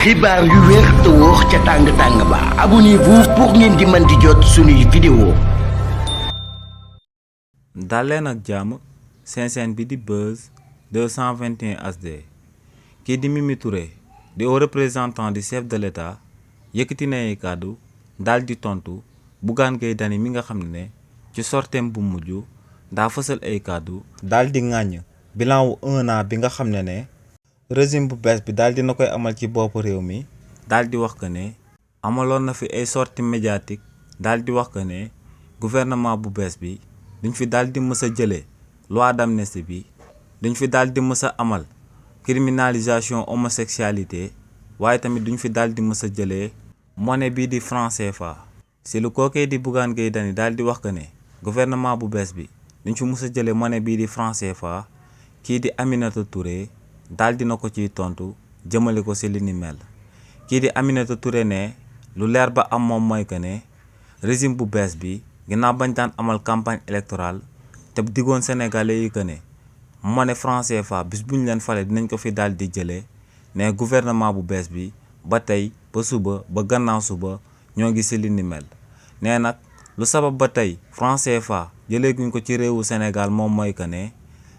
xibaar yu wér te wóor ca tàng-tàng ba abonnez-vous pour ngeen di mën di jot suñuy vidéo. daleen ak jàmm seen bi di Buzz 221 HD kii di Mimi Touré di haut représentant du chef de l'État yëkkati na ay kàddu daal di tontu Bougane Gueye Dany mi nga xam ne ci sorteem bu mujj daa fësal ay kàddu daal di ŋàññ bilan wu 1 an bi nga xam ne régime bu bees bi daal dina koy amal ci bopp réew mi daal di wax que ne amaloon na fi ay sorties médiatiques daal di wax que ne gouvernement bu bees bi duñ fi daal di mës a jëlee loi d'amnistie bi duñ fi daal di mës a amal criminalisation homosexualité waaye tamit duñ fi daal di mës a jëlee monnaie bii di franc CFA. si lu kookee di Bougane Gueye Dany daal di wax que ne gouvernement bu bees bi duñ fi mës a jëlee monnaie bii di franc CFA kii di Aminata Touré daal dina ko ciy tontu jëmale ko ci li ni mel kii di Aminata Touré ne lu leer ba am moom mooy que ne régime bu bees bi ginnaaw bañ daan amal campagne électorale te diggoon sénégalais yi que ne monnaie franc CFA bis bu ñu leen fale dinañ ko fi daal di jëlee ne gouvernement bu bees bi ba tey ba suba ba gannaaw suba ñoo ngi ci li ni mel nee nag lu sabab ba tey franc CFA jëlee guñ ko ci réewu Sénégal moom mooy que ne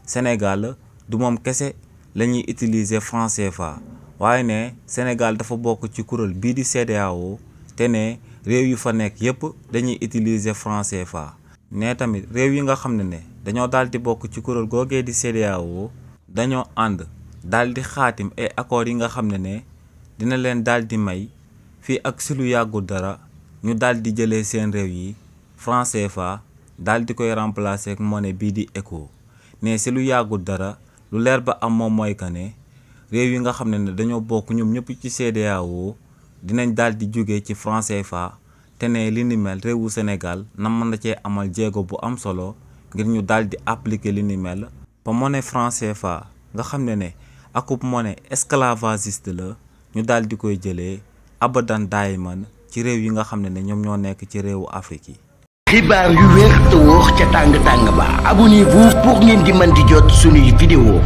Sénégal du moom kese la ñuy utiliser franc CFA waaye ne Sénégal dafa bokk ci kuréel bii di CEDEAO te ne réew yu fa nekk yépp dañuy utiliser franc CFA ne tamit réew yi nga xam ne dañoo daal di bokk ci kuréel googee di CEDEAO dañoo ànd daal di xaatim ay accords yi nga xam ne dina leen daal di may fii ak si lu yàggul dara ñu daal di jëlee seen réew yi franc CFA daal di koy remplacer ak monnaie bii di ECO ne si lu yàggul dara lu leer ba am moom mooy que ne réew yi nga xam ne dañoo bokk ñoom ñëpp ci CEDEAO dinañ daal di jóge ci franc CFA te ne li ni mel réewu Sénégal na mën na cee amal jéego bu am solo ngir ñu daal di appliquer li ni mel ba monnaie franc CFA nga xam ne akub monnaie esclavagiste la ñu daal di koy jëlee abadan daayiman ci réew yi nga xam ne ñoom ñoo nekk ci réewu Afrique yi. xibaar yu wér te wóor ca tàng-tàng ba abonnez-vous pour ngeen di mën di jot suñuy vidéo.